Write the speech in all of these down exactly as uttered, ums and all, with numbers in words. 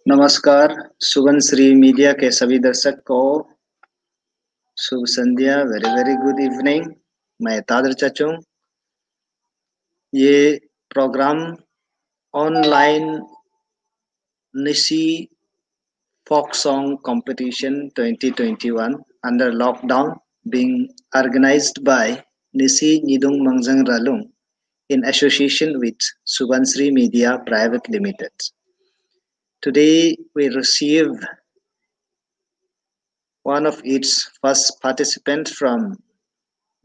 नमस्कार, सुबन श्री मीडिया के सभी दर्शक को शुभ संध्या, very very good evening। मैं तादर चचुंग। ये प्रोग्राम ऑनलाइन निसी folk song competition twenty twenty-one under lockdown being organized by Nisi Nidung Mangjang Ralung in association with Subansri Media Private Limited. Today we receive one of its first participant from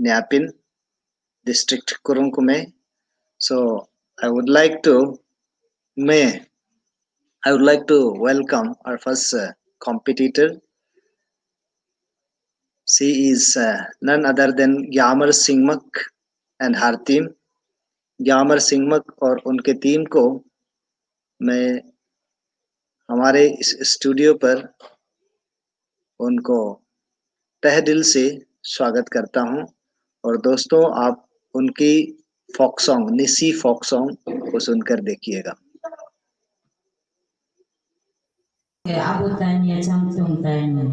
Nyapin district, Kurung Kumey. So I would like to, may, I would like to welcome our first uh, competitor. She is uh, none other than Gyamar Singmak and her team. Gyamar Singmak और उनके टीम को मैं हमारे इस स्टूडियो पर उनको तहे दिल से स्वागत करता हूं। और दोस्तों, आप उनकी फोक सॉन्ग, निसी फोक सॉन्ग को सुनकर देखिएगा। Abu tanya changtung tanya.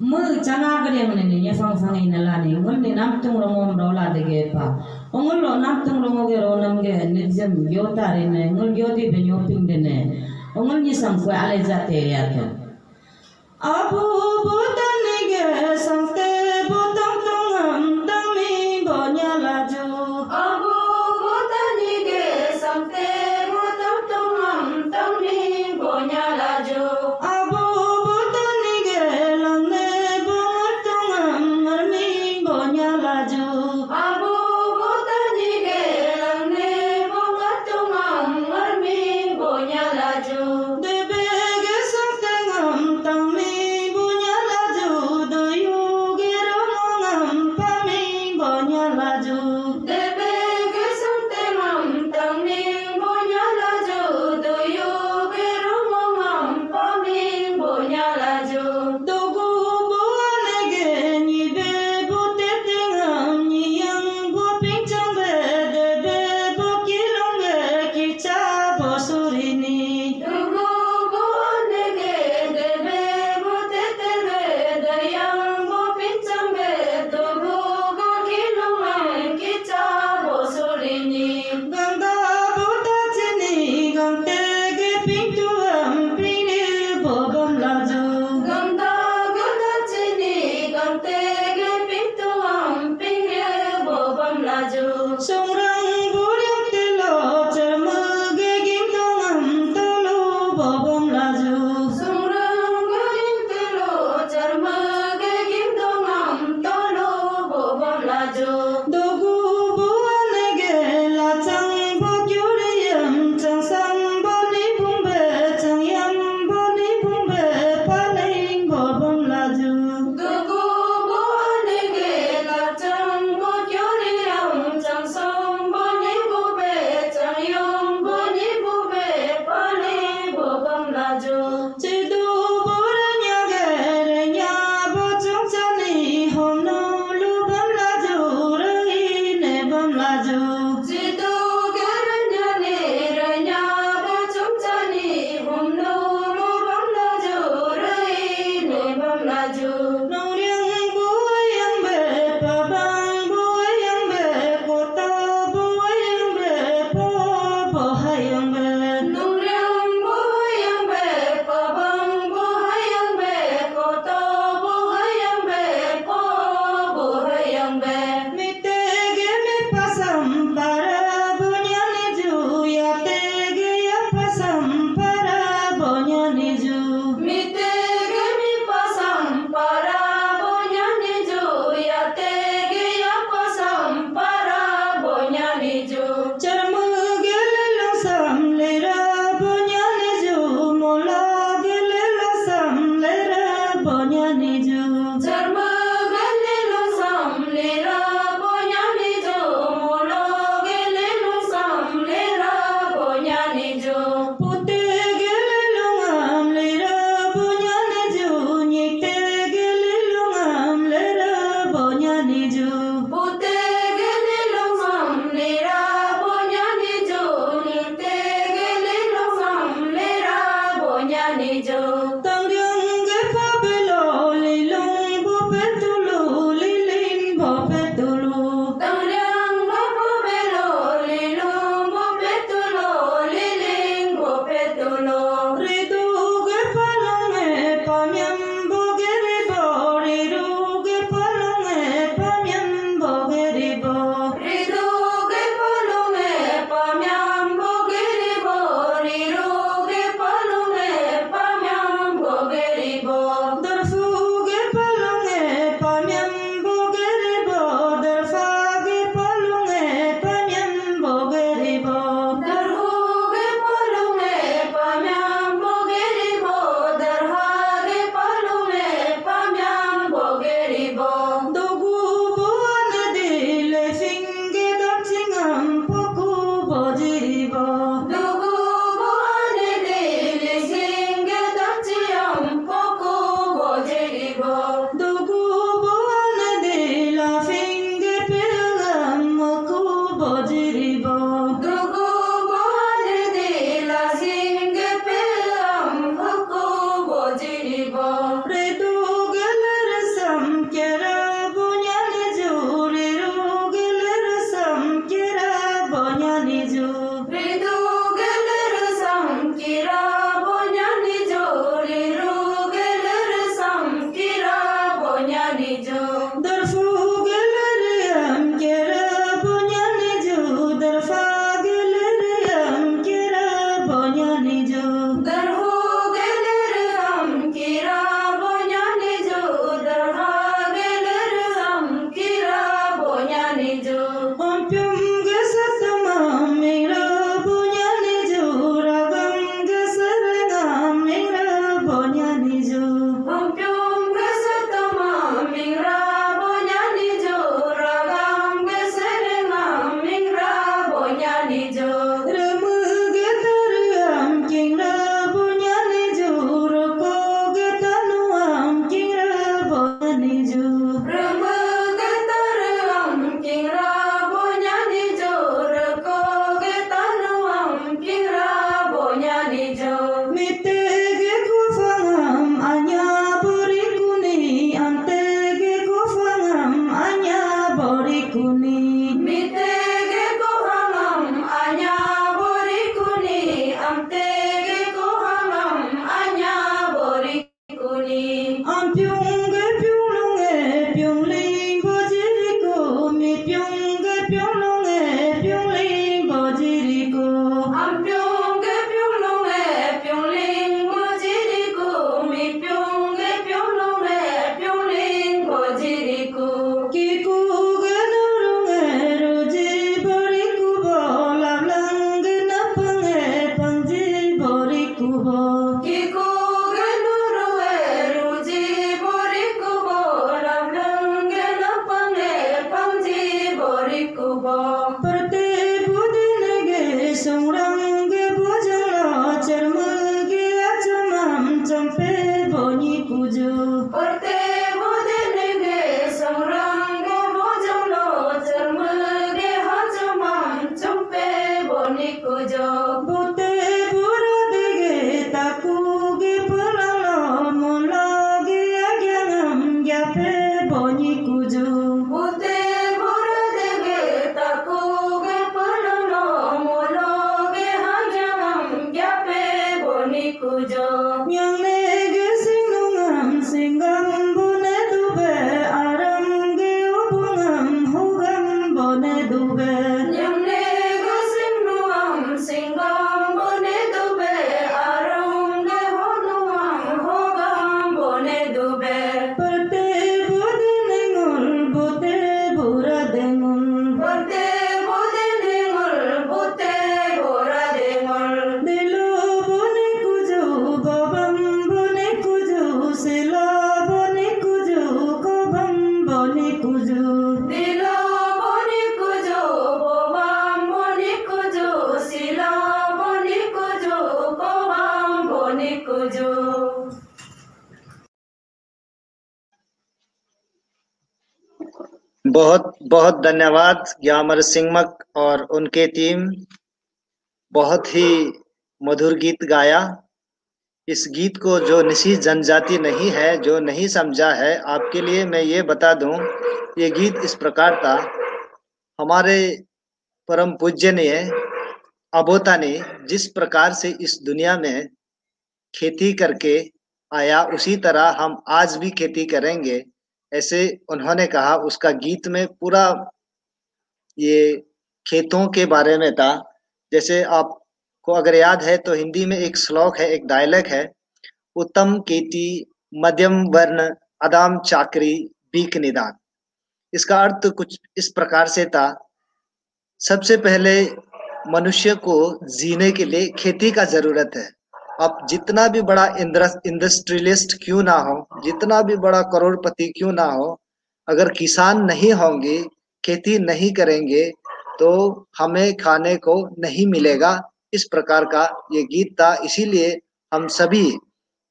Mu changa gede mene ne nyafang fang ina la ne ngul ne namtung rongom rola dege pa. Ongul lo namtung rongo ge ronam ge nijam yota re ne ngul yodi be nyoping de ne. Ongul ni sang kwe ale jate ya to. Abu butani ge sangte butang tungam tangmi bonya laju. Abu butani ge sangte butang tungam tangmi bonya laju. Abu butani ge langne bunga tungam ngarmi bonya laju. Abu butani ge langne bunga tungam ngarmi bonya laju. Debe ge sangte ngam tangmi bonya laju, doyu ge romo ngam pami bonya laju. Debe ge sangte ngam tangmi bonya laju, doyu ge romo ngam pami bonya laju. Dogu bo ane ge nyibe bo tete ngam nyiyang bo pingchang be debe bo kilong ge kicha bo surini. Dugu bone ge debe bo tete be dayang bo pinchang be dugu bo kilumang kicha bo surini. Gangda bo tachini gangte ge pintuam pini bo bam laju. Gangda bo tachini gangte ge pintuam pini bo bam laju. Sungrang buryang telo charmage gindongam tolu bobom laju. Sungrang buryang telo charmage gindongam tolu bobom laju. Dogu buanege lachang bo kyuriyam changsang boni bumbe changyam boni bumbe paling bobom laju. Dugu buanege lachang bo kyuriyam changsang boni bube changyam boni bube pani bobam laju. Chidu buranya ge renya bo chungchani homno lubam laju. Rai Om pyung ge satamam mingra bonyani ju, ragam ge sarangam mingra bonyani ju. Om pyung ge satamam mingra bonyani ju, ragam ge sarangam mingra bonyani ju. Rama ge taram kingra bonyani ju, roko ge tanuam kingra bonyani ju. Rama ge taram kingra bonyani ju, roko ge tanuam kingra bonyani ju. Mite ge kufangam anya bori kuni, amte ge kufangam anya bori kuni. Mite ge kufangam anya bori kuni, amte ge kufangam anya bori kuni. Am pyung ge pyung lung e pyung ling bo jiri ku, mi pyung ge pyung lung e pyung ling bo jiri ku. Am pyung ge pyung lung e pyung ling bo jiri ku, mi pyung ge pyung lung e pyung ling bo jiri ku. Kiku ge nurung e ruji bori ku bo, lablang ge napang e pangji bori ku bo. Kiku ge nurung e ruji bori ku bo, lablang ge napang e pangji bori ku bo. Perte budin ge songrang ge bojang lo, charma ge achamam champe boni kuju. Perte budin ge songrang ge bojang lo, charma ge achamam champe boni kuju. Bute bura dege taku ge pulalo, mula ge agyangam gyape boni kuju. Bute bura dege taku ge pulalo, mula ge agyangam gyape boni kuju. Nyangne ge singnungam singgam bone dube, aram ge ubungam hugam bone dube. Nyangne ge singnungam singgam bone dube, aram ge hunungam hugam bone dube. Perte bode nengul, bute bura dengul. Perte bode nengul, bute bura dengul. Dilo bone kuju, babam bone kuju, sila bone kuju, kobam bone kuju. Dilo bone kuju, babam bone kuju, sila bone kuju, kobam bone kuju. बहुत बहुत धन्यवाद ग्यामर सिंगमक और उनके टीम, बहुत ही मधुर गीत गाया। इस गीत को जो निसी जनजाति नहीं है, जो नहीं समझा है, आपके लिए मैं ये बता दूं, ये गीत इस प्रकार था। हमारे परम पूजनीय अबोता ने जिस प्रकार से इस दुनिया में खेती करके आया, उसी तरह हम आज भी खेती करेंगे, ऐसे उन्होंने कहा। उसका गीत में पूरा ये खेतों के बारे में था। जैसे आपको अगर याद है तो हिंदी में एक श्लोक है, एक डायलॉग है, "उत्तम खेती मध्यम वर्ण, अदाम चाकरी बीक निदान।" इसका अर्थ कुछ इस प्रकार से था, सबसे पहले मनुष्य को जीने के लिए खेती का जरूरत है। आप जितना भी बड़ा इंडस्ट्रियलिस्ट क्यों ना हो, जितना भी बड़ा करोड़पति क्यों ना हो, अगर किसान नहीं होंगे, खेती नहीं करेंगे, तो हमें खाने को नहीं मिलेगा। इस प्रकार का ये गीत था। इसीलिए हम सभी,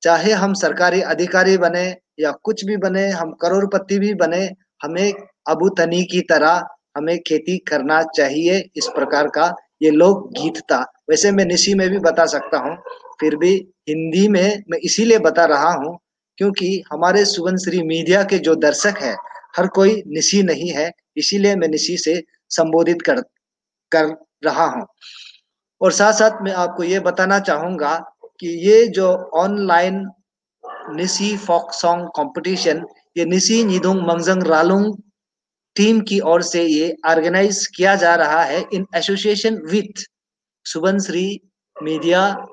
चाहे हम सरकारी अधिकारी बने या कुछ भी बने, हम करोड़पति भी बने, हमें अबू तनी की तरह हमें खेती करना चाहिए। इस प्रकार का ये लोकगीत था। वैसे मैं निशी में भी बता सकता हूँ, फिर भी हिंदी में मैं इसीलिए बता रहा हूँ क्योंकि हमारे सुवनश्री मीडिया के जो दर्शक हैं, हर कोई निशी नहीं है, इसीलिए मैं निशी से संबोधित कर कर रहा हूँ। और साथ साथ मैं आपको ये बताना चाहूँगा कि ये जो ऑनलाइन निशी फोक सॉन्ग कॉम्पिटिशन, ये निशी निदुंग मंगजंग रालुंग टीम की ओर से ये ऑर्गेनाइज किया जा रहा है in association with Suvanshree media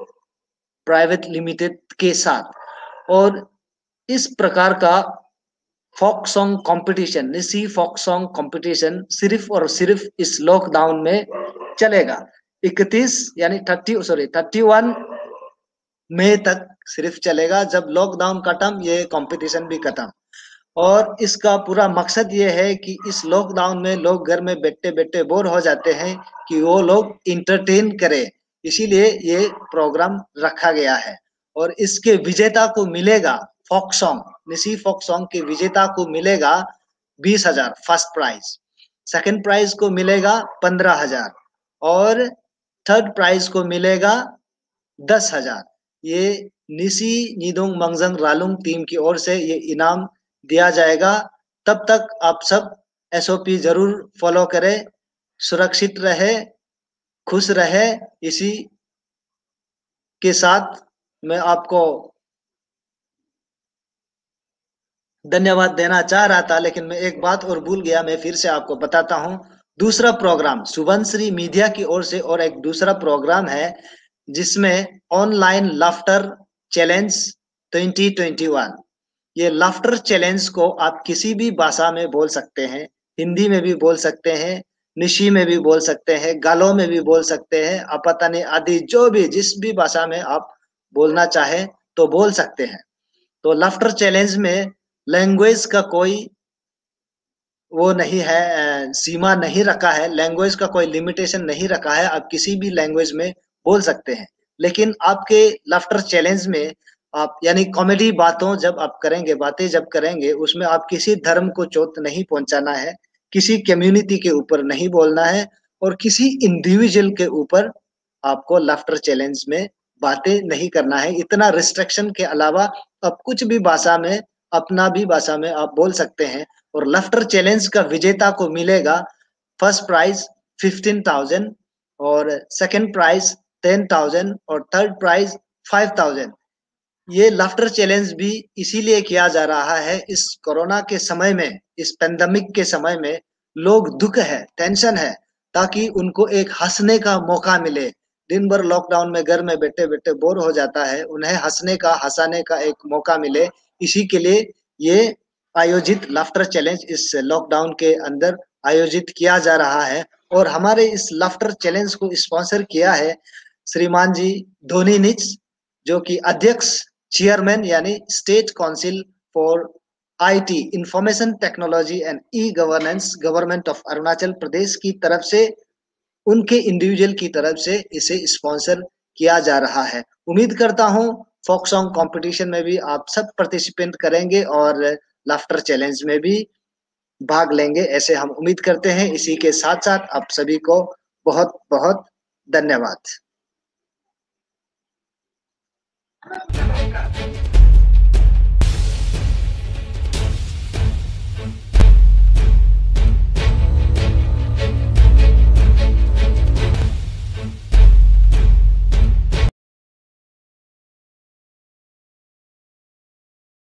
private limited के साथ। और इस प्रकार का folk song competition, Nishi folk song competition सिर्फ और सिर्फ इस लॉकडाउन में चलेगा। इकतीस यानी थर्टी, सॉरी, थर्टी वन मई तक सिर्फ चलेगा। जब लॉकडाउन खत्म, ये कंपटीशन भी खत्म। और इसका पूरा मकसद ये है कि इस लॉकडाउन में लोग घर में बैठे बैठे बोर हो जाते हैं, कि वो लोग एंटरटेन करें, इसीलिए ये प्रोग्राम रखा गया है। और इसके विजेता को मिलेगा folk song, Nishi folk song के विजेता को मिलेगा बीस हजार फर्स्ट प्राइज, सेकंड प्राइज को मिलेगा पन्द्रह हजार और थर्ड प्राइज को मिलेगा दस हजार। ये निशी नीदोंग मंगजंग रालुंग टीम की ओर से ये इनाम दिया जाएगा। तब तक आप सब एसओपी जरूर फॉलो करें, सुरक्षित रहे, खुश रहे। इसी के साथ मैं आपको धन्यवाद देना चाह रहा था, लेकिन मैं एक बात और भूल गया, मैं फिर से आपको बताता हूँ। दूसरा प्रोग्राम सुवनश्री मीडिया की ओर से और एक दूसरा प्रोग्राम है, जिसमें online laughter challenge twenty twenty one. ये लाफ्टर चैलेंज को आप किसी भी भाषा में बोल सकते हैं, हिंदी में भी बोल सकते हैं, निशी में भी बोल सकते हैं, गालो में भी बोल सकते हैं, आपातानी आदि, जो भी, जिस भी भाषा में आप बोलना चाहे तो बोल सकते हैं। तो लाफ्टर चैलेंज में लैंग्वेज का कोई वो नहीं है, अ, सीमा नहीं रखा है, लैंग्वेज का कोई लिमिटेशन नहीं रखा है, आप किसी भी लैंग्वेज में बोल सकते हैं। लेकिन आपके लाफ्टर चैलेंज में आप, यानी कॉमेडी बातों जब आप करेंगे, बातें जब करेंगे, उसमें आप किसी धर्म को चोट नहीं पहुंचाना है, किसी कम्युनिटी के ऊपर नहीं बोलना है और किसी इंडिविजुअल के ऊपर आपको लाफ्टर चैलेंज में बातें नहीं करना है। इतना रिस्ट्रिक्शन के अलावा आप कुछ भी भाषा में, अपना भी भाषा में आप बोल सकते हैं। और लाफ्टर चैलेंज का विजेता को मिलेगा फर्स्ट प्राइज फिफ्टीन थाउजेंड और सेकंड प्राइज टेन थाउजेंड और थर्ड प्राइज फाइव थाउजेंड। ये लाफ्टर चैलेंज भी इसीलिए किया जा रहा है, इस कोरोना के समय में, इस पेंडेमिक के समय में लोग दुख है, टेंशन है, ताकि उनको एक हंसने का मौका मिले। दिन भर लॉकडाउन में घर में बैठे बैठे बोर हो जाता है, उन्हें हंसने का, हंसाने का एक मौका मिले, इसी के लिए ये आयोजित लाफ्टर चैलेंज इस लॉकडाउन के अंदर आयोजित किया जा रहा है। और हमारे इस लाफ्टर चैलेंज को स्पॉन्सर किया है श्रीमान जी धोनी निच, जो कि अध्यक्ष, चेयरमैन यानी state council for IT, information technology and e governance, government of Arunachal Pradesh की तरफ से, उनके इंडिविजुअल की तरफ से इसे स्पॉन्सर किया जा रहा है। उम्मीद करता हूँ फोक सॉन्ग कंपटीशन में भी आप सब पार्टिसिपेट करेंगे और लाफ्टर चैलेंज में भी भाग लेंगे, ऐसे हम उम्मीद करते हैं। इसी के साथ साथ आप सभी को बहुत बहुत धन्यवाद।